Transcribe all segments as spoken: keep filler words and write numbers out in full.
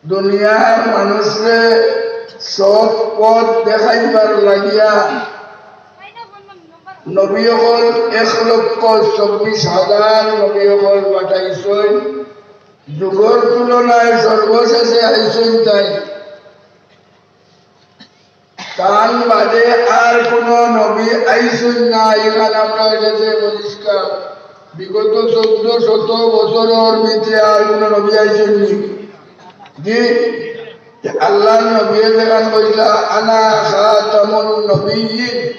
দুনিয়ার মানুষরে সৎ পথ দেখাইবার লাগিয়া নবী অকল এক লক্ষ চব্বিশ হাজার নবী অকল পাঠাইছইন। যুগর তুলনায় সর্বশেষে আইছইন তাইন। তান বাদে আর কোনো নবী আইছইন না, ইখান আমরার গেছে পরিষ্কার। বিগত চৌদ্দ শত বছরর ভিতরে আর কোনো নবী আইছইন নি? জি, আল্লাহর নবীয়ে যেখান কইলা, "আনা খাতামুন নবিয়্যিন",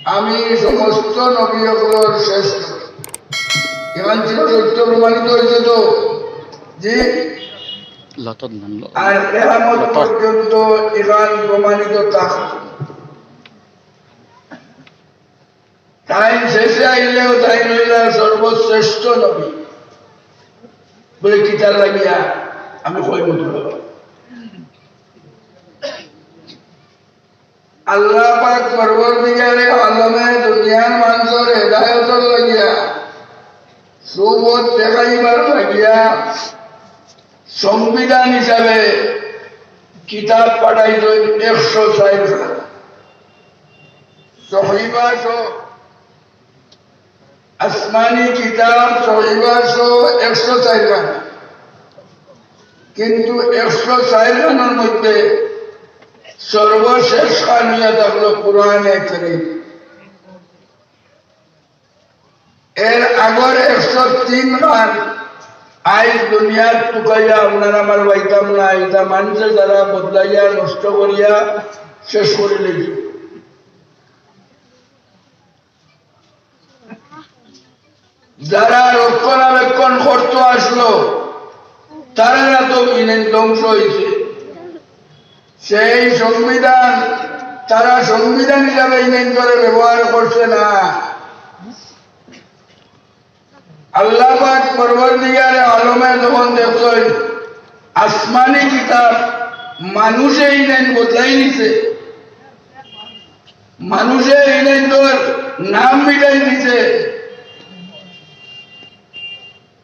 আমি সমস্ত নবী অকলর শেষ নবী। ইখান চির সত্য প্রমাণিত অইছে তো? জি। লতর নাম ল-, আর কিয়ামত লতর। পর্যন্ত ইখান প্রমাণিত থাকব। তাইন শেষে আইলেও তাইন অইলা সর্বশ্রেষ্ঠ নবী। বলে, "কিতার লাগিয়া?" আমি কইমু তো। আল্লাহ পাক পরওয়ারদিগারে আলমে দুনিয়ার মানষর হেদায়তর লাগিয়া সুপথ দেখাইবার লাগিয়া সংবিধান হিসাবে কিতাব পাঠাইছইন একশো চাইর খান। সহিফা সহ আসমানি কিতাব সহিফা সহ একশো চাইর খান, কিন্তু একশো চাইর খানর মধ্যে সর্বশেষ খান অইয়া থাকলো কোরআনে করিম। এর আগর একশো তিন খান আইজ দুনিয়াত তুকাইয়া আপনার আমার পাইতাম না, ইটা মানষে যারা বদলাইয়া নষ্ট করিয়া শেষ করি লইছে। যারা রক্ষণাবেক্ষণ করতো আসলো, তারা তো ইনেন ধ্বংস হইছে। সেই সংবিধান তারা সংবিধান হিসাবে ইনেন করে ব্যবহার করছে না। আল্লাহ পাক পরওয়ারদিগারে আলমে যখন দেখছইন আসমানি কিতাব মানুষে ইনেন বদলাই নিছে, মানুষে ইনেন তোর নাম মিটাই দিছে।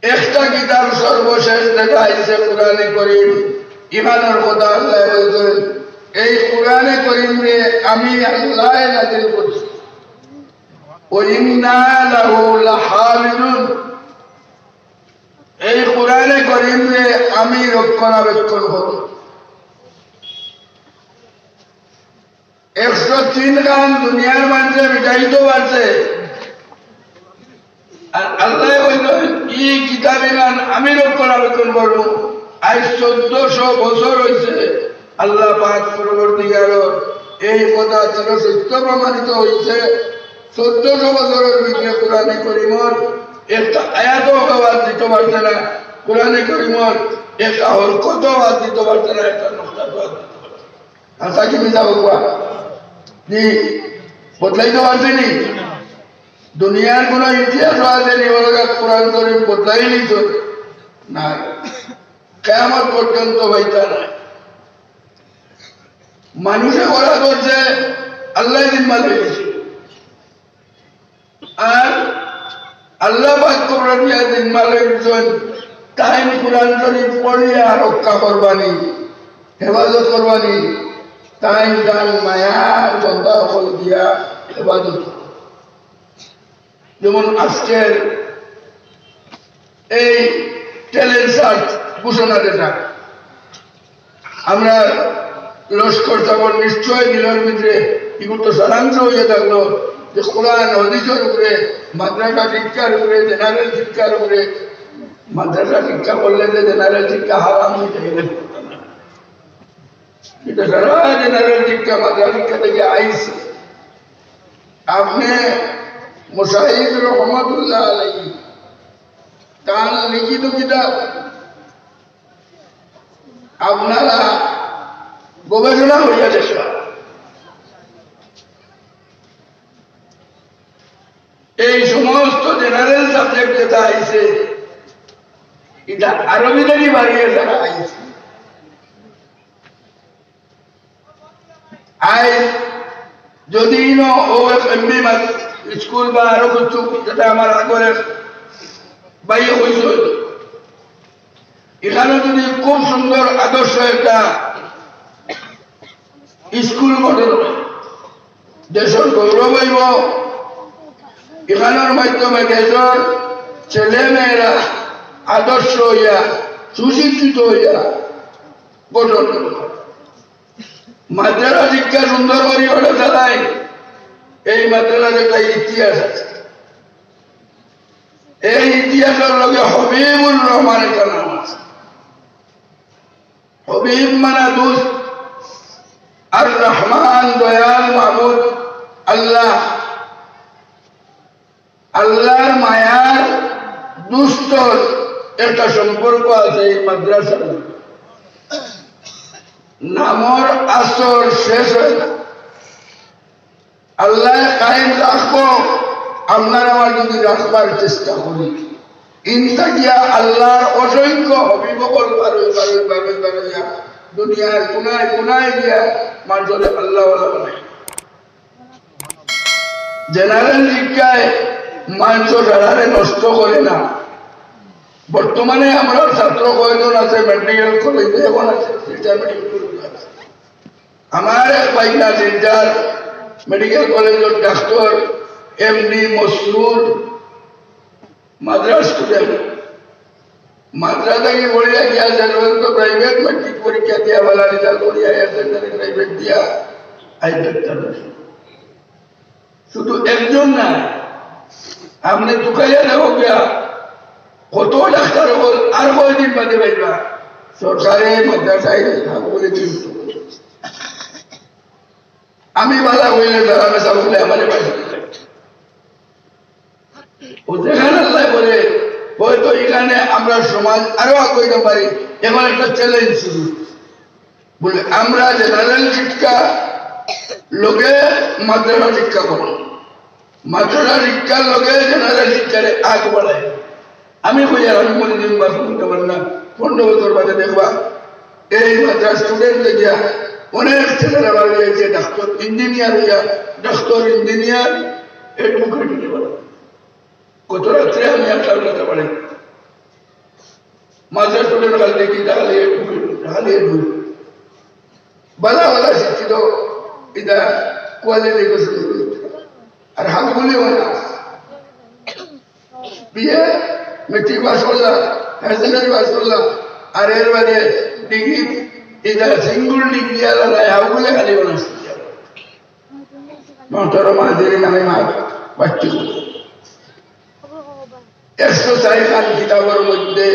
একটা কিতাব সর্বশেষ যেটা আইছে কোরআনে করিম, ইমানর কথা আল্লাহ বলছেন, "এই কোরআনে করিম রে আমি আল্লাহ নাজিল করছি। ওয়া ইন্না লাহু লাহাফিজুন।" এই কোরআনে করিম রে আমি রক্ষণাবেক্ষণ করব। একশো তিন খান দুনিয়ার মানষে মিটাইতো পারছে, আর আল্লাহ বলল, "এই কিতাব ইখান আমি রক্ষণাবেক্ষণ করব।" আজ চোদ্দশো বছর হইছে, আল্লাহ পাক পরওয়ারদিগারর এই কথা চির সত্য প্রমাণিত হইছে। চোদ্দশো বছরর ভিতরে কোরআনে করিমর একটা আয়াতও বাদ দিতে পারছে না, কোরআনে করিমর একটা হরকতও বাদ দিতে পারছে না, একটা নুকতাও বাদ দিতে পারছে না। হাছা কি মিছা কইবা? জি, বদলাইতে পারছে নি? দুনিয়ার কোনো ইতিহাস আছে নি, ওরা কোরআন শরীফ বদলাই নিত? না, কিয়ামত পর্যন্ত হইতা না। মানুষে করা করছে, আল্লাহ জিম্মা লইছে। আর আল্লাহ পাক কোরআন দিয়া জিম্মা লইছইন, তাইন কোরআন শরীফ পড়িয়া রক্ষা করবানি, হেফাজত করবানি, তাইন তান মায়ার বন্দা অকল দিয়া হেফাজত করবা। যেমন আজকের এই ট্যালেন্ট সার্চ ঘোষণা যেটা, আমরা লস্কর সাবর নিশ্চয় দিলর ভিতরে ইগুর তো সারাংশ হইয়া থাকলো যে কোরআন হাদিসর উপরে, মাদ্রাসা শিক্ষার উপরে, জেনারেল শিক্ষার উপরে, মাদ্রাসা শিক্ষা করলে যে জেনারেল শিক্ষা হারাম হয়ে যায়, এটা সারা জেনারেল শিক্ষা, মাদ্রাসা শিক্ষা থেকে আইছে। আপনি মুশাহিদ রহমতুল্লাহ আলাইহি তার লিখিত কিতাব আপনারা গবেষণা হইয়া দেখবা। এই সমস্ত জেনারেল সাবজেক্ট যেটা আইছে, এটা আরবি থেকে বাড়িয়ে যারা আইছে। আইজ যদি ইনো ও এমবি স্কুল বা আরো কিছু, যেটা আমার আগরে ভাই হইছে, ইখানো যদি খুব সুন্দর আদর্শ একটা স্কুল গঠন অয়, দেশর গৌরব অইবো। ইখানোর মাধ্যমে দেশর ছেলে মেয়েরা আদর্শ অইয়া, সুশিক্ষিত অইয়া গঠন অইবো। মাদ্রাসা শিক্ষা সুন্দর করি ওরা চালায়। এই মাদ্রাসার একটা ইতিহাস আছে। এই ইতিহাসর লগে হবিবুর রহমান একটা নাম আছে। হবিব মানে দুস্ত, আর রহমান দয়াল মাবুদ আল্লাহ। আল্লাহর মায়ার দুস্তর একটা সম্পর্ক আছে এই মাদ্রাসার লগে। নামর আসর শেষ অয় না। আল্লায় কায়েম রাখবো, আপনার আমার যদি রাখবার চেষ্টা করি। ইনতা গিয়া আল্লাহর অসংখ্য হবিব অকল বারই, বারই, বারই, বারইয়া দুনিয়ার কোনায় কোনায় গিয়া মানষরে আল্লাহওয়ালা বানায়। জেনারেল শিক্ষায় মানষর ধারারে নষ্ট করে না। বর্তমানে আমরার ছাত্র কয়জন আছে মেডিকেল কলেজে, এখন আছে, রিটায়ারমেন্ট করিয়া আছে। আমার এক ভাইগ্না শিলচর মেডিকেল কলেজর ডাক্তার, এমডি মসরুর, মাদ্রাস স্টুডেন্ট। মাদ্রাস থাকি পড়িয়া গিয়া আছে, ওই তো প্রাইভেট ম্যাট্রিক পরীক্ষা দিয়া ভালা রেজাল্ট করিয়া হায়ার সেকেন্ডারি প্রাইভেট দিয়া আইজ ডাক্তার অইছে। শুধু একজন না, আপনে তুকাইয়া দেখউক্কা, কত ডাক্তার অকল আর কয়দিন বাদে পাইবা? সরকারে মাদ্রাসায় বলে দিন। আমি ভালা অইলে তারা মেশা বলে আমারে পাইবা। ও যেখানে আল্লায় বলে, হয়তো এখানে আমরা সমাজ আরো আগাইতে পারি, এখন একটা চ্যালেঞ্জ শুরু। বলে, আমরা জেনারেল শিক্ষা লগে মাদ্রাসা শিক্ষা করো, মাদ্রাসা শিক্ষার লগে জেনারেল শিক্ষারে আগ বাড়াই। আমি কই, আর আমি কোনোদিন বাস করতে পারি না। পনেরো বছর বাদে দেখবা, এই মাদ্রাস স্টুডেন্ট গিয়া অনেক ছেলেরা বার হয়েছে, ডাক্তার, ইঞ্জিনিয়ার হইয়া, ডাক্তার, ইঞ্জিনিয়ার, অ্যাডভোকেট হইয়া বার। গত রাত্রে আমি একটা কথা বলি, মাদ্রাস স্টুডেন্ট খালি দেখি, তাহলে একটু, তাহলে একটু। বালা বালা শিক্ষিত, এটা কোয়ালিটি করে শুরু করি। আর হালগুলি অনা। বিএ, মেট্রিক পাস করলা, হায়ার সেকেন্ডারি পাস করলা, আর এর বাদে ডিগ্রি, এটা সিঙ্গল ডিগ্রি আলা নাই, হালগুলি খালি অনা শিক্ষা। মহতরম হাজিরিন, আমি মা বাচ্চু। একশো চার খান কিতাবর মধ্যে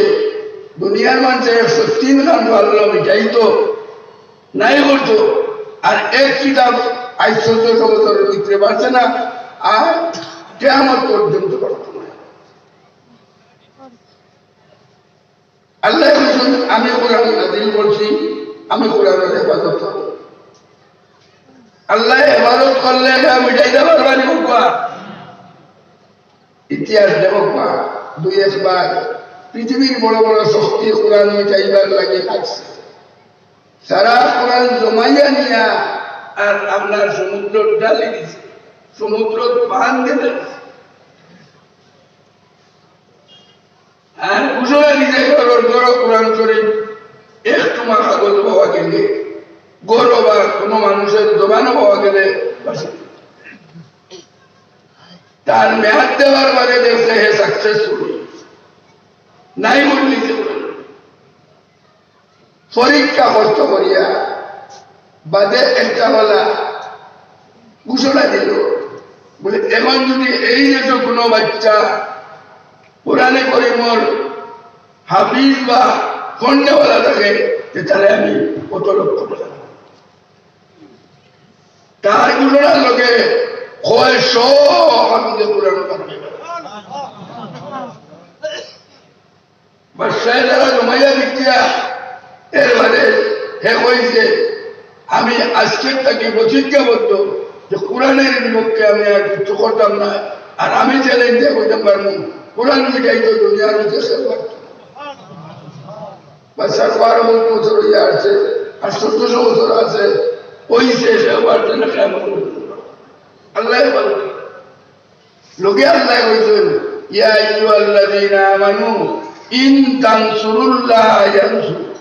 দুনিয়ার মানষে একশো তিন খান পারলো মিটাইতো নাই করতো, আর এক কিতাব আজ চোদ্দশো বছরের ভিতরে পারছে না, আর কিয়ামত পর্যন্ত পারতো না। আল্লাহ বলছেন, "আমি কোরআন নাজিল করছি, আমি কোরআনের হেফাজত করব।" আল্লাহ হেফাজত করলে এটা মিটাইতে পারবা নি বাবা? ইতিহাস দেখো বা, দুই একবার পৃথিবীর বড় বড় শক্তি কোরআন মিটাইবার লাগি লাগছে। সারা কোরআন জমাইয়া নিয়া আর আপনার সমুদ্র ডালি দিছে, সমুদ্র বান দিলে। আর ঘোষণা দিছে, ঘরর ঘরো কোরআন শরীফ এক টুমা কাগজ পাওয়া গেলে, ঘরো বা কোনো মানুষের জবানও পাওয়া গেলে, বাস। তার মেয়াদ দেওয়ার বাদে দেখছে হে সাকসেসফুল নাই বললি। পরীক্ষা কষ্ট করিয়া বাদে একটা বালা ঘোষণা দিল, বলে, "এখন যদি এই দেশো কোনো বাচ্চা কোরআনে করিমর হাফিজ বা পড়নেওয়ালা থাকে, তে তারে আমি কত লক্ষ টাকা।" তার ঘোষণার লগে কয় শো হাফিজে কোরআন পারবে। বাদশায় তারা জমাইয়া দিতিয়া, এর বাদে হে কইছে, "আমি আজকের থাকি প্রতিজ্ঞাবদ্ধ যে কোরআনের বিপক্ষে আমি আর কিছু করতাম না, আর আমি চ্যালেঞ্জ দিয়া কইতাম পারমু, কোরআন মিটাইতো দুনিয়ার মধ্যে কেউ পারতো না।" বাদশার বারো বছর হইয়া আছে, আর চোদ্দশো বছর আছে, অইছে, কেউ পারতো না, কিয়ামত পর্যন্ত। আল্লাহ বলে, লগে আল্লাহ কইছেন, "ইয়া আইয়ুহাল্লাযীনা আমানু ইন তানসুরুল্লাহ ইয়ানসুর।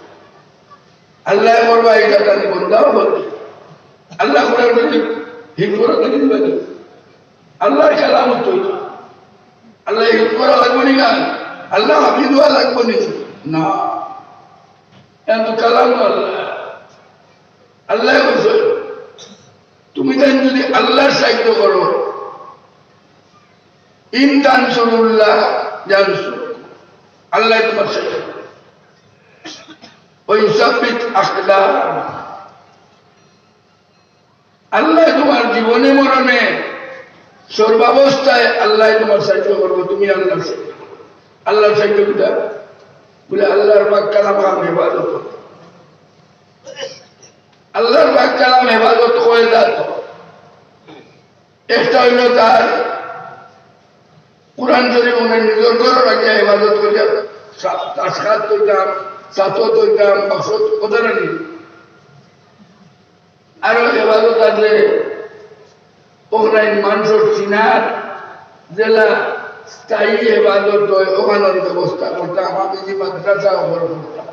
আল্লায় করবা ইটা, তান বন্দাও করবে। আল্লায় কোরআন শরীফ হিফজ করা থাকি দিবা নি? আল্লার কালাম তো ইটা। আল্লায় হিফজ করা লাগবো নি না? আল্লায় হাফিজ অওয়া লাগবো নি? না। ইটা তো কালাম আল্লাহ। আল্লায় কইছে, তুমি তাইন যদি আল্লার সাহায্য করো, ইন তানসুরুল্লাহ ইয়ানসুর, আল্লায় তুমার সাহায্য করবো। ওয়া ইউসাব্বিত আকদাম, আল্লায় তুমার জীবনে মরণে সর্বাবস্থায় আল্লায় তুমার সাহায্য করবো, তুমি আল্লার সাহায্য করো। আল্লার সাহায্য কিতা? বলে আল্লার পাক কালাম হেফাজত। আল্লার পাক কালাম হেফাজত অইয়া যাইতো। একটা অইলো তার কোরআন শরীফ মনে নিজর ঘরো রাখিয়া হেফাজত করিয়া, সা-, তাসকাত থইতাম, সাতো থইতাম, বাক্সত কথা রাখি। আরো হেফাজত আছে, অখান মানষর সিনার যেলা স্থায়ী হেফাজত অয়, অখানর ব্যবস্থা করতাম। আমি যে মাদ্রাসা অখানো করতাম।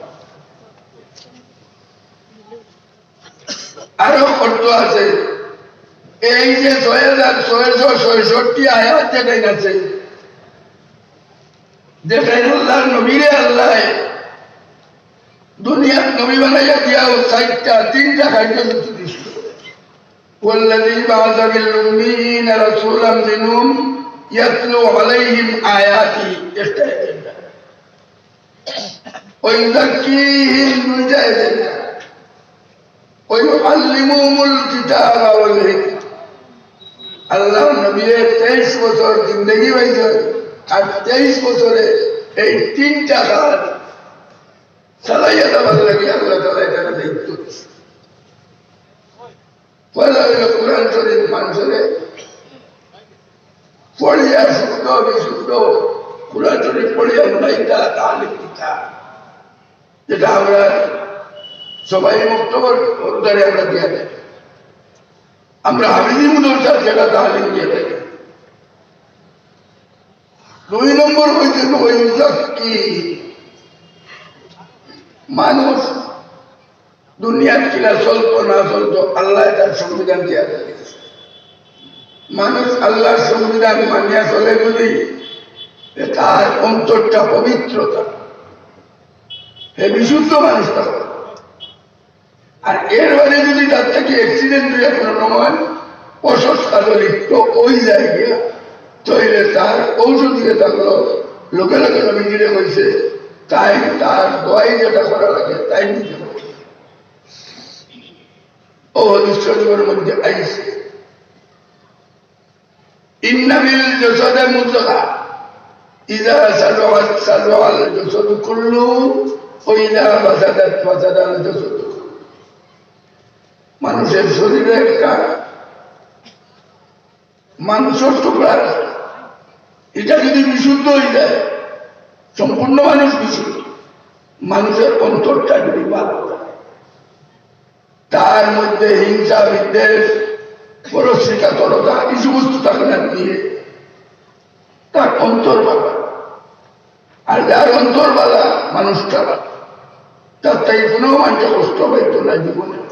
আরো অর্থ আছে, এই যে ছয় হাজার ছয়শো ছয়ষট্টি আয়াত যেটাই আছে, যেটাই আল্লার নবীরে আল্লায় দুনিয়ার নবী বানাইয়া দিয়া ও চাইরটা, তিনটা কার্যসূচি দিছিল। والذي بعث في الأميين رسولا منهم يتلو عليهم آياته, একটা agenda। ويزكيهم, দুইটা agenda। ويعلمهم الكتاب والحكمة। আল্লার নবীয়ে তেইশ বছর জিন্দেগি পাইছইন, আর তেইশ বছরে এই তিনটা কাজ চালাইয়া যাওয়ার লাগি আল্লাহ তাআলায় তারে দায়িত্ব দিছে। পয়লা অইলো কোরআন শরীফ মানষরে পড়িয়া শুদ্ধ বিশুদ্ধ কোরআন শরীফ পড়িয়া হুনাইতা, তালিম দিতা। যেটা আমরা সবাই মক্তবর অন্তরে আমরা দিয়া দেই। আমরা হাফিজি মাদ্রাসাত যেটা তালিম দিয়া দেই। দুই নম্বর অইছে ওয়াইউজাক্কি। মানুষ দুনিয়াত কিলা চলতো না চলতো, আল্লায় তার সংবিধান দিয়া দিছে। মানুষ আল্লার সংবিধান মানিয়া চলে যদি, তার অন্তরটা পবিত্রতা, হে বিশুদ্ধ মানুষ তার। আর এর বাইরে যদি তার থাকি accident অইয়া কোনো সময় অসুস্থ লিপ্ত অই যায় গিয়া, তাইলে তার ঔষধ দিয়া থাকলো, লগে লগে নবীজিরে কইছে, তাইন তার দোয়াই যেটা করা লাগে, তাইন নিজে করছে। ও হাদিস শরীফের মধ্যে আইছে, إن في الجسد مضغة إذا صلحت صلح الجسد كله وإذا فسدت فسد الجسد كله। মানুষের শরীরে একটা মাংসর টুকরা আছে, এটা যদি বিশুদ্ধ অই যায়, সম্পূর্ণ মানুষ বিশুদ্ধ। মানুষের অন্তরটা যদি ভালো থাকে, তার মধ্যে হিংসা, বিদ্বেষ, পরশ্রীকাতরতা, এই সমস্ত থাকে না দিয়ে, তার অন্তর ভালো। আর যার অন্তর ভালো, মানুষটা ভালো, তার তাই কোনো মানুষে কষ্ট পাইতো না জীবনে।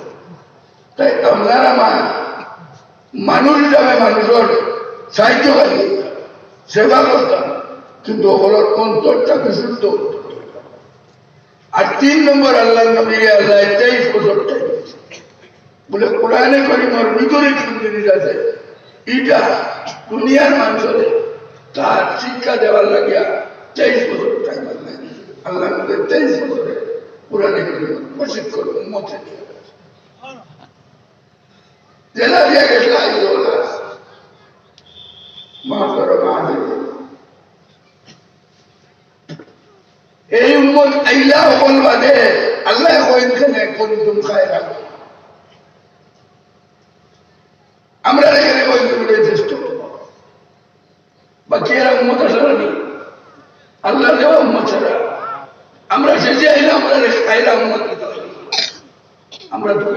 তাই আপনারা মা-, মানুষ হিসাবে মানুষের সাহায্য করি, সেবা করতাম, কিন্তু ওগুলোর অন্তরটা বিশুদ্ধ অন্তর। আর তিন নম্বর, আল্লার নবীরে আল্লায় তেইশ বছর time দিছে। বলে, কোরআনে করিমর ভিতরে কোন জিনিস আছে, এটা দুনিয়ার মানুষরে তার শিক্ষা দেওয়ার লাগিয়া তেইশ বছর time আল্লায় দিছে। আল্লার নবীয়ে তেইশ বছরে কোরআনে করিম প্রশিক্ষণ উম্মতরে দিয়া গেছে। যেলা দিয়া গেছে, আইলো না। মাফ করো, মাফ করো। এই উম্মত আইলা হকল বাদে আল্লায় কইন কেনে, কুনতুম খায়রা। আমরা এখানে কইন তুমি শ্রেষ্ঠ। বাকি এরা উম্মত আছে না নি? আল্লার দেওয়া উম্মত ছাড়া। আমরা শেষে আইলাম, আমরা আইলাম উম্মত। আমরা তো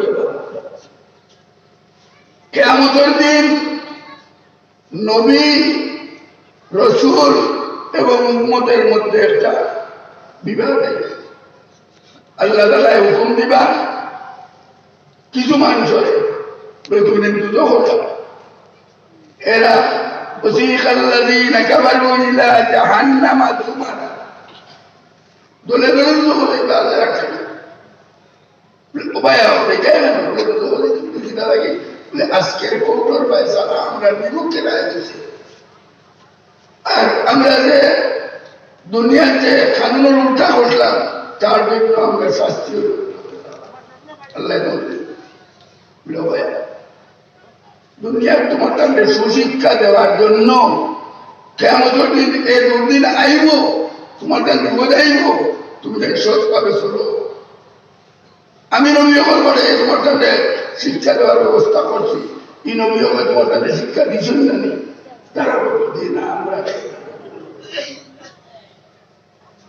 কিয়ামতের দিন নবী, রসুল এবং উম্মতের মধ্যে একটা বিবাহ নাই। আল্লাহ তাআলায় হুকুম দিবা, কিছু মানুষরে, বলে, "তুমি দুজখো যাও।" এরা, "وسيق الذين كفروا إلى جهنم زمرا।" দলে দলে দুজখো যাইবা, আল্লাহ রাখছে না। ও ভাই, আপনি কেন? বলে, "দুজখো যাইতে তুমি কিতা লাগে?" বলে, "আজকের কঠোর ফয়সালা আমরার বিপক্ষে রায় দিছে।" আর আমরা যে দুনিয়ার যে কানুনর উল্টা করলাম, তার জন্য আমরা শাস্তি হইল। আল্লাহ বলবে, বলে, "ভাই, দুনিয়ার তোমার তাদের সুশিক্ষা দেওয়ার জন্য কিয়ামতের দিন, এই দুর্দিন আইব, তোমার তাদের বোঝাইব, তুমি যেন সৎভাবে চলো।" আমি নবী হকল পাঠাইয়া তোমার তাদের শিক্ষা দেওয়ার ব্যবস্থা করছি। এই নবী হকল তোমার তাদের শিক্ষা দিছইন না নি? তারা বলল, "জি না, আমরা।"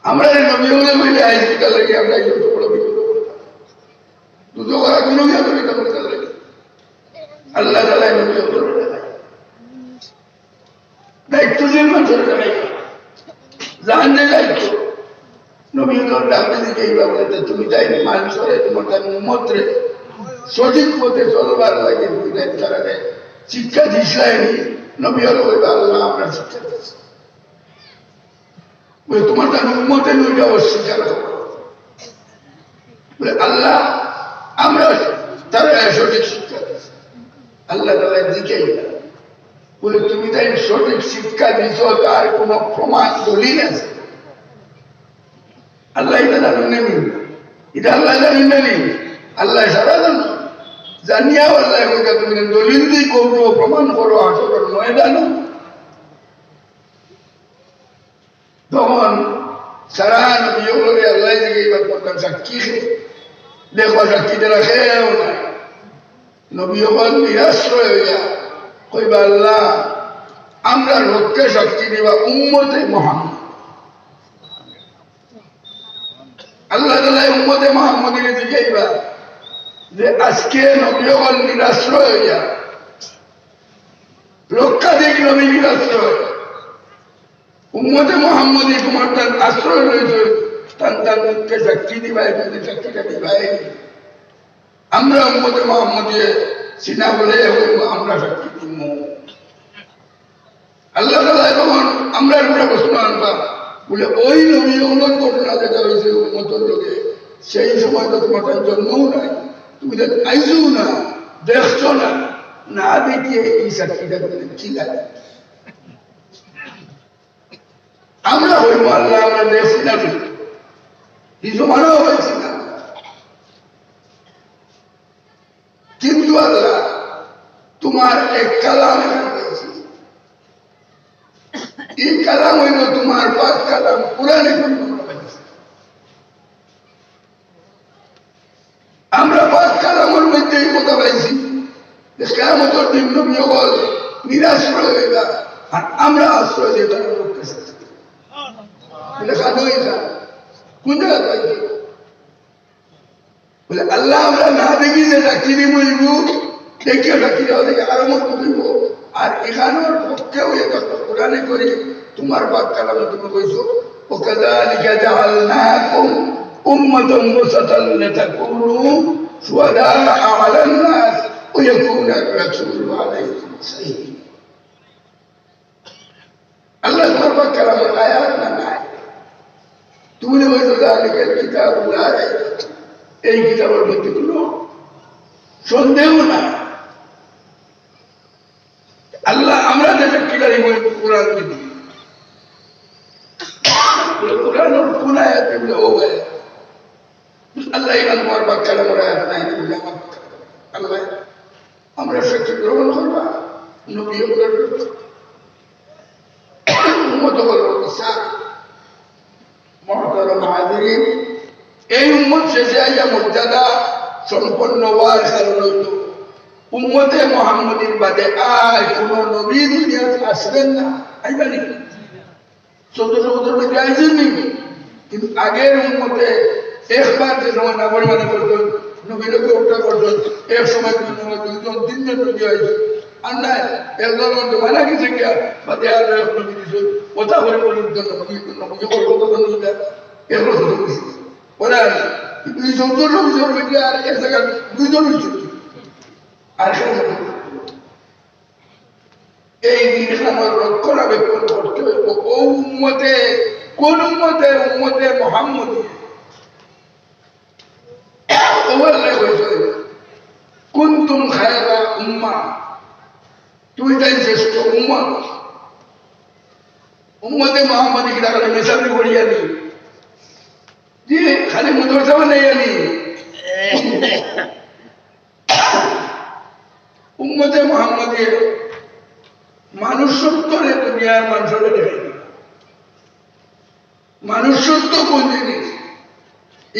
আমরা এই নবী হকল বলে আইছি, তার লাগি আমরা এই যত বড় বিপদ। দুজখো করা কোনো গিয়া নবী হকল লাগে। আল্লাহ তাআলা এই নবী হকল পাঠাইয়া দায়িত্বশীল মানুষের জানাই। জানলে দায়িত্ব। নবী হকল ডাকতে দিকে এই বাবুতে, "তুমি তাই মানুষরে, তোমার তাই উম্মতরে সঠিক পথে চলবার লাগে, তুমি তাই তারারে শিক্ষা দিছলায়নি।" নবী হকল কইবা, "আল্লাহ, আমরা শিক্ষা দিছি।" বলে, "তোমার তার উম্মতে নইটা অস্বীকার করো।" বলে, "আল্লাহ, আমরা তারা সঠিক শিক্ষা দিছি।" আল্লাহ তাআলা জিজ্ঞাসা করেন, বলে, "তুমি তাই সঠিক শিক্ষা দিছো, তার কোনো প্রমাণ দলিল আছে?" আল্লাহ এটা জানেন না নি? এটা আল্লাহ জানেন না নি? আল্লাহ সারা জানো। জানিয়াও আল্লাহ কইতা, "তুমি দলিল দিয়ে করো, প্রমাণ করো, আসল নয় জানো।" তখন সারা নবী হকলরে আল্লাহ জিগাইবা, "তোমার তান সাক্ষী কে?" দেখো, সাক্ষী তারা কেউ নাই। নবী হকল নিরাশ্রয় হইয়া কইবা, "আল্লাহ, আমরার পক্ষে সাক্ষী দিবা উম্মতে মুহাম্মদ।" আল্লাহ তাআলা উম্মতে মুহাম্মদীরে জিগাইবা যে, "আজকে নবী হকল নিরাশ্রয় হইয়া, লক্ষাধিক নবী নিরাশ্রয়, উম্মতে মুহাম্মদী তোমার তান আশ্রয় রয়েছে, তান তান মুখে সাক্ষী দিবায়, তুমি সাক্ষীটা দিবায়।" আমরা উম্মতে মুহাম্মদীয়ে সিনা বলে হইব, আমরা সাক্ষী দিব। আল্লাহ তাআলা তখন আমরার উপরে প্রশ্ন আনবা, বলে, "ওই নবী হকলর ঘটনা যেটা হয়েছে উম্মতর লগে, সেই সময় তো তোমার তান জন্মও নাই, তুমি তো আইছো না, দেখছো না, না দেখিয়ে এই সাক্ষীটা দিলে কি লাগে?" আমরা হইব আল্লাহ, আমরা দেখছি না তো। এই জমানাও হয়েছে না। কিন্তু আল্লাহ, তোমার এক কালাম আমি পাইছি। এই কালাম হইল তোমার পাক কালাম, কোরআনে কোন আমরা পাইছি। আমরা পাক কালামের মধ্যে এই কথা পাইছি যে কিয়ামতের দিন নবী হকল নিরাশ্রয় হইবা, আর আমরা আশ্রয় দিয়ে তারা লোককে শেষ করি। এটা খাদো এটা। কোন জায়গায় পাইছি? বলে, "আল্লাহ, আমরা না দেখি যে সাক্ষী দিব হইব, দেখিও সাক্ষী দেওয়া থেকে আরো মজবুত হইব।" আর এখানোর পক্ষেও এটা কোরআনে করি, তোমার পাক কালামে তুমি কইছো, "وكذلك جعلناكم أمة وسطا لتكونوا شهداء على الناس ويكون الرسول عليكم شهيدا।" আল্লাহ তোমার পাক কালামের আয়াত না নাই? তুমি না বলছো, "ذلك الكتاب لا ريب فيه।" এই কিতাবের মধ্যে কোনো সন্দেহ নাই। আল্লাহ, আমরা যে সাক্ষীদারি বই কোরআন দিবি। কোরআন কোন আয়াতে বলে, ও ভাই, আল্লাহ ইমান তোমার পাক কালামের আয়াত নাই, তুমি আমার আল্লাহ, আমরা সাক্ষী গ্রহণ করবা, নবী হকলর উম্মত হকলর ইসা। মহতরম হাজিরিন, এই উম্মত শেষে আইয়া মর্যাদা সম্পন্ন হওয়ার কারণ হইল উম্মতে মোহাম্মদীর বাদে আর কোন নবী দুনিয়াত আসবেন না, আইবা নি? চোদ্দশো বছর মধ্যে আইসেন নি? কিন্তু আগের উম্মতে একবার যে সময় নাফরমানি করতেন, নবীর উপরে হত্যা করতেন, এক সময় দুই সময় দুইজন তিনজন নবী আইসে। আর নাই, একজন জমানা গেছে গিয়া, বাদে আর এক নবী দিছে, কথা করে বলুন, নবী, নবী, কথা বলুন। এগুলো তো বুঝি। ওরা দুইজন তো লোকজন মিলে আর এক জায়গায় দুইজন হইছে। আর কেউ না। এই দিন আমার রক্ষণাবেক্ষণ করতে হবে। ও উম্মতে, কোন উম্মতে? উম্মতে মোহাম্মদী। ও আল্লাহ কইছে, "কুনতুম খায়রা উম্মাহ", তুই তাই শ্রেষ্ঠ উম্মত। উম্মতে মোহাম্মদী কিতা খালি মেসাবি করিয়া নি? জি, খালি মাদ্রাসা বানাইয়া নি? উম্মতে মোহাম্মদী মানুষত্বরে দুনিয়ার মানুষরে দেখাই দিল। মানুষত্ব কোন জিনিস,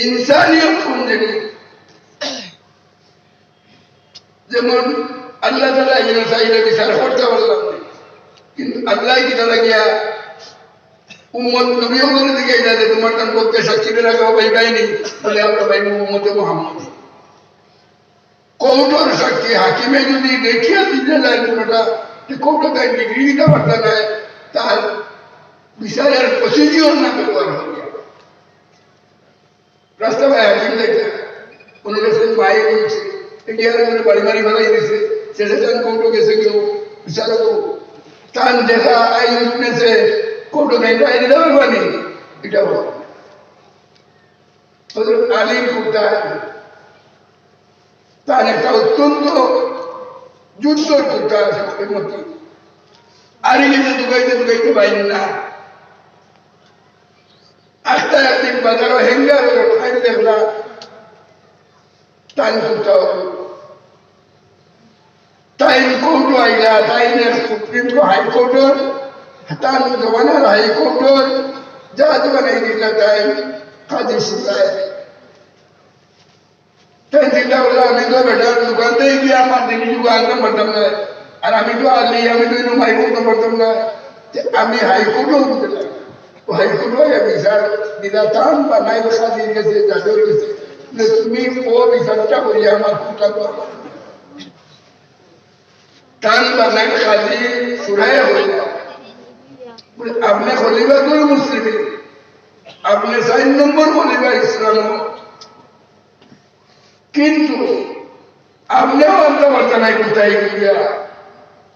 ইনসানিয়ত কোন জিনিস। যেমন আল্লাহ তাআলা ইনসানিয়ত বিচার করতে পারলাম না, কিন্তু আল্লাহ কিতা লাগিয়া উম্মত নবী হকলর দিকে এটা যে তোমার তার পক্ষে সাক্ষী বেড়া গাও ভাই পাইনি, বলে আমরা ভাই উম্মতে মোহাম্মদ। কোর্টর সাক্ষী হাকিমে যদি দেখিয়া দিতে যায় কোনোটা, যে কোর্টে তাই ডিগ্রি দিতে পারতে নাই, তার বিচারের প্রসিডিওর না ব্যবহার হবে। রাস্তা ভাই হাকিম দেখে, কোনো গেছে মায়ে বলছে, এটি আর কোনো বাড়ি মারি ফেলাই দিছে, শেষে তার কোর্টে গেছে কেউ, বিচারক, তার দেখা আই উইটনেসে কোর্টে নাই, বাইরে যাবে পানি, এটা হবে। হযরত আলীর কুর্তা, তার একটা অত্যন্ত যুদ্ধর কুর্তা আছে, ওই মতি। আর এই যে দুগাইতে দুগাইতে বাইন না। আস্তে একদিন বাজারো হেঙ্গার খাই দেখলা, তাই কুর্তা হলো। তাই কোর্ট আইলা, তাই সুপ্রিম কোর্ট, হাই কোর্টর, তার জমানার হাই কোর্টর, যা জমানায় দিলা তাই কাজী সুরায়। তাই চিন্তা করলো, আমি তো বেটার দোকান থেকে গিয়ে আমার জিনিসগুলো আনতে পারতাম না, আর আমি তো আলী, আমি তো ইনো মাই বলতে পারতাম না, যে আমি হাই কোর্টও উঠতে না। ও হাই কোর্টও আমি স্যার দিলা তান বা নাই কাজীর গেছে, জাজর গেছে, যে তুমি ও বিচারটা করিয়া আমার কুর্তা তো আমার। তান বানান কাজী সুরাইয়া হইলা। বলে, "আপনি খলিফাতুল মুসলিমিন, আপনি চার নম্বর খলিফা ইসলাম, কিন্তু আপনিও আনতে পারতেন না কোথায় গিয়া,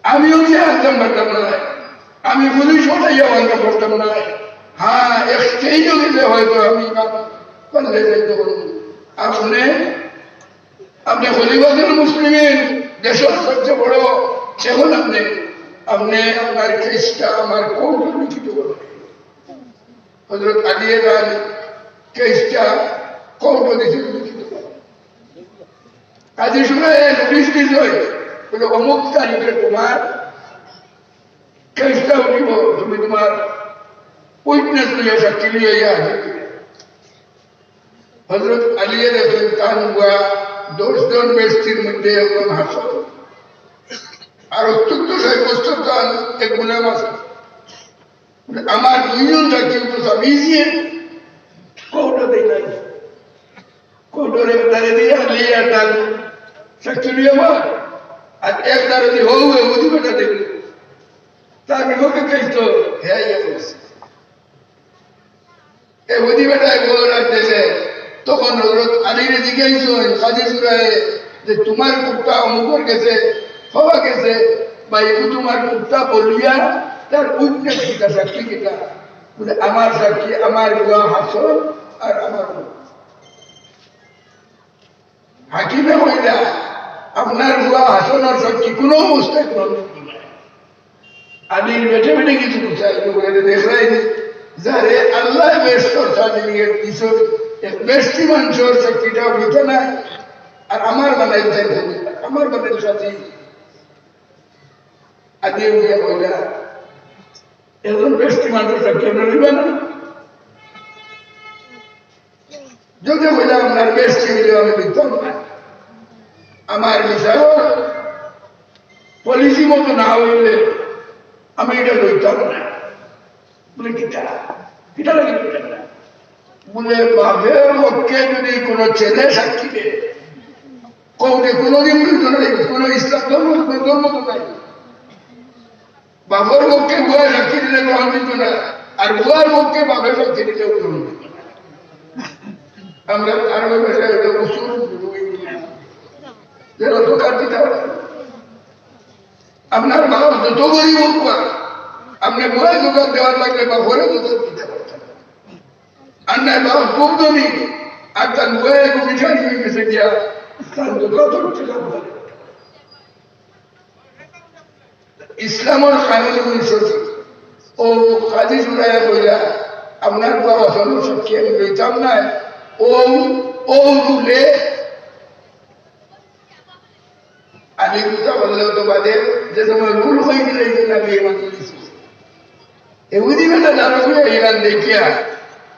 আমিও যে আনতাম পারতাম না, আমি পুলিশ হটাইয়াও আনতে পারতাম না। হ্যাঁ, এক স্টেজও গেলে হয়তো আমি না পারলে যাইতে পারবো। আপনি আপনি খলিফাতুল মুসলিমিন, দেশের সবচেয়ে বড়, এখন আপনি, আপনি আপনার কেসটা আমার কোর্টে লিখিত করবেন।" হযরত আলী তার কেসটা কোর্টে দিয়েছেন লিখিত। কাজী সুরাইয়া নোটিশ দিছে, বলে, "অমুক তারিখে তোমার কেসটা উঠিব, তুমি তোমার উইটনেস লইয়া, সাক্ষী লইয়া ইয়া হাজির হইবে।" হযরত আলীয়ে দেখলেন তান বুয়া দশ জন বেহেশতির মধ্যে একজন হাসন, আর অত্যন্ত সাব্যস্ত তান এক গুলাম আছে। আমার দুইজন সাক্ষী তো সামিজিয়ে কোর্টে দেয় নাই। কোর্টর এক ধারে দিয়া আলী আর তান সাক্ষী লইয়া বয়, আর এক ধারে দিয়া হউ এহুদি বেটা দেখলে। তার বিপক্ষে কেস তো হ্যাঁ ইয়ে করছে। এহুদি বেটায় বড় রাত দিলে, তখন হযরত আলীরে জিজ্ঞাসা হয়, কাজী সুরাইয়া, যে, "তোমার কুর্তা অমুকর গেছে, হওয়া গেছে, বা এগু তোমার কুর্তা বলিয়া, তার উইটনেস কিতা, সাক্ষী কিতা?" বলে, "আমার সাক্ষী, আমার বুয়া হাসন আর আমার বুয়া।" হাকিমে কইলা, "আপনার বুয়া হাসনর সাক্ষী কোনো অবস্থায় গ্রহণযোগ্য নয়।" আমি বেটে বেটে কিছু বুঝাই, লোকের দেখলাই নি, যারে আল্লাহ বেহেশতর সার্টিফিকেট দিছইন, এক বেহেশতি মানষর সাক্ষীটাও নিতে নাই, আর আমার বানাই দেন, আমার বানাই সাথী। আগে উঠে কইলা, "এখন বেহেশতি মানষর সাক্ষী আমরা নিবা না?" যদি কইলা, "আপনার বেহেশতি হইলে আমি নিতাম না, আমার বিচারর পলিসি মতো না হইলে আমি এটা লইতাম না।" বলে, "কিতা? কিতা লাগি লইতাম না?" বলে, "বাপর পক্ষে যদি কোনো ছেলে সাক্ষী দেয়, কওকে কোনোদিন লইতো না, কোনো ইসলাম ধর্ম, কোনো ধর্ম তো নাই।" বাপর পক্ষে বুয়ায় সাক্ষী দিলে গ্রহণযোগ্য না, আর বুয়ার পক্ষে বাপে সাক্ষী দিলে গ্রহণযোগ্য না। আমরা আরবি ভাষায় এটা উসুল, যেটা দোকান দিতে হবে। আপনার বাপ যত গরিব হোক না, আপনি বয়ে দোকান দেওয়ার লাগলে বা ঘরে দোকান দিতে পারবেন। আর নাই বাপ খুব ধনী, আর তার বয়ে একটু মিঠা নিয়ে গেছে গিয়া, তার দোকান ঠিক আছে। ইসলামর কানুন অনুসারে ও কাজী জুড়াইয়া কইলা, আপনার বাবা হলো সাক্ষী আমি লইতাম না। ও, ও রুলে আলী মুসা বললে তো বাদে, যে সময় রুল হয়ে গেলে এই জন্য আমি এবার দিয়েছি। এ উদিবেটা দাঁড়া করে ইরান দেখিয়া,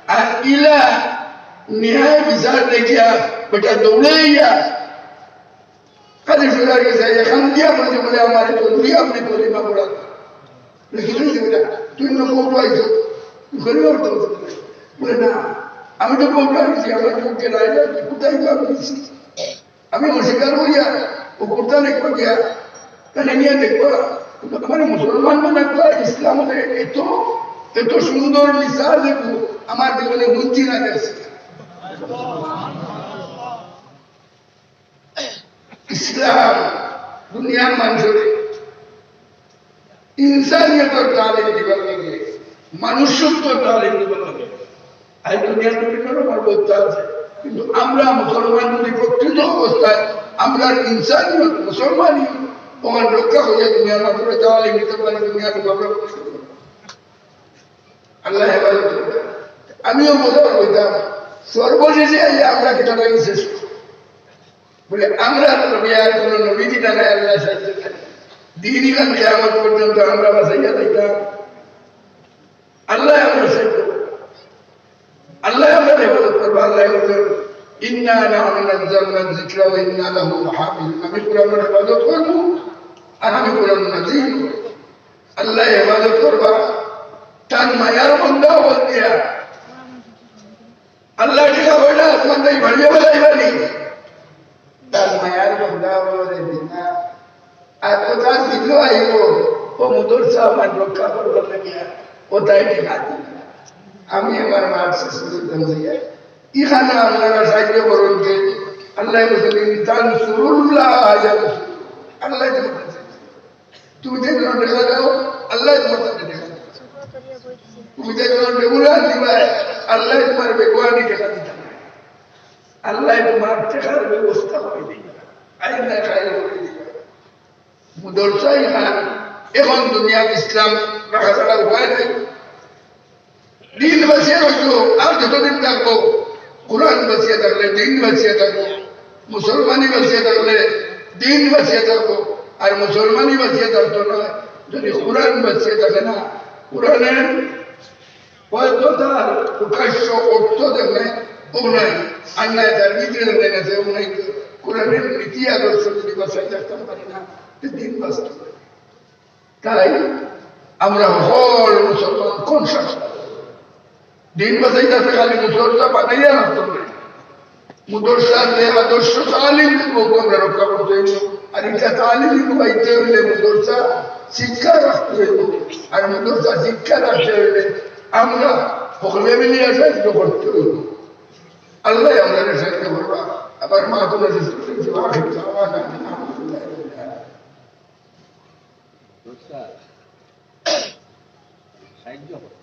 আর ইলা ন্যায় বিচার দেখিয়া বেটা দৌড়াইয়া কাজী সুরার গেছে, এখান দিয়া বলছে, বলে, "আমার তো দুই আপনি কলিমা পড়া।" বলে, "কি হয়েছে বেটা? তুই না কোর্ট আইছো, তুই কলিমা পড়তে বলছো?" বলে, "না, আমি তো কোর্ট আইছি, আমার চোখকে রায় না, কোথায় তো আমি দিছি?" আমি অস্বীকার করিয়া, ও কোর্টটা দেখবো গিয়া, তাহলে নিয়ে দেখবো, তোমার মুসলমান মনে হয় ইসলাম হলে এত, এত সুন্দর মিসাল দেখবো, আমার জীবনে বুঝছি না গেছে। ইসলাম দুনিয়ার মানুষের ইনসানিয়তর তালিম দিবার লাগে, মানুষ্যত্বর তালিম দিবার লাগে। আজ দুনিয়ার বিভিন্ন রকম অবস্থা আছে, কিন্তু আমরা মুসলমান যদি প্রকৃত অবস্থায় আমরা ইনসানিয়ত, মুসলমানি ওখানে রক্ষা হয়ে দুনিয়ার মানুষের তালিম দিতে পারি, দুনিয়ার আমরা আল্লাহ হেফাজত করবে। আমিও মজা করতাম, সর্বশেষে এই আমরা কিতাবাই শেষ করি। বলে, আমরা নবী আর কোনো নবী দিতা নাই, আল্লাহ সাহায্য করে। দিন ইমান কিয়ামত পর্যন্ত আমরা বাঁচাইয়া যাইতাম। আল্লাহ আমরা সাহায্য করবে। আল্লাহ আমরা হেফাজত করবে। আল্লাহ বলছেন, "ইন্না নাহনু নাজ্জালনা যিকরা ওয়া ইন্না লাহু লাহাফিজুন।" আমি কোরআনের হেফাজত করবো, আর আমি কোরআন নাজিল করবো। আল্লাহ হেফাজত করবা, তার মায়ার বন্দা বল দিয়া। আল্লাহ ঠিক হয় না, তোমার তাই ভালিয়ে বেলাইবানি। তার মায়ার বন্দা বলে দিনা। আর ও তার দিল আইব, ও মুদরসা আমার রক্ষা করবার লাগিয়া, ও তাই ঠিক আছে। আমি আমার মার শেষ করে দিলাম যে, এখানে আপনারা সাহায্য করুন যে, আল্লাহ বলছেন, "ইন তানসুরুল্লাহ ইয়ানসুরকুম।" আল্লাহ তোমার কাছে তুমি যে কোনো দেখা দাও, আল্লাহ তোমার সাথে দেখা দাও। তুমি যে কোনো বেগুলা দিবায়, আল্লাহ তোমার বেগুয়ানি দেখা দিতে পারে। আল্লাহ তোমার টেকার ব্যবস্থা করে দিবে। আইন না খাই করে দিবে। মুদরসাই খান, এখন দুনিয়াত ইসলাম রাখা ছাড়া উপায় নাই। দিন বাঁচিয়া রইল, আর যতদিন থাকবো, কোরআন বাঁচিয়া থাকলে, দিন বাঁচিয়া থাকবো, মুসলমানি বাঁচিয়া থাকলে, দিন বাঁচিয়া থাকবো, আর মুসলমানি বাঁচিয়া থাকতো না, যদি কোরআন বাঁচিয়া থাকে না, কোরআনের হয়তো তার প্রকাশ্য অর্থ দেখলে ও নাই, আর নাই তার ভিতরে দেখলে গেছে ও নাই, কোরআনের নীতি আদর্শ যদি বাঁচাই রাখতে পারি না, তো দিন বাঁচতে পারে। তাই আমরা হকল মুসলমান কনসাস। দিন বাঁচাইতে আছে খালি মুসলমান বানাইয়া রাখতে হবে। মুদরসার যে আদর্শ তালিম দিব, আমরা রক্ষা করতে হইব। আর এটা তালিম দিব, পাইতে হইলে মুদরসা শিক্ষা রাখতে হইব। আর মুদরসা শিক্ষা রাখতে হইলে আমরা হকলে মিলিয়া সাহায্য করতে হইব। আল্লাহ আমরা সাহায্য করবা। আবার মা তোমার সাহায্য করো।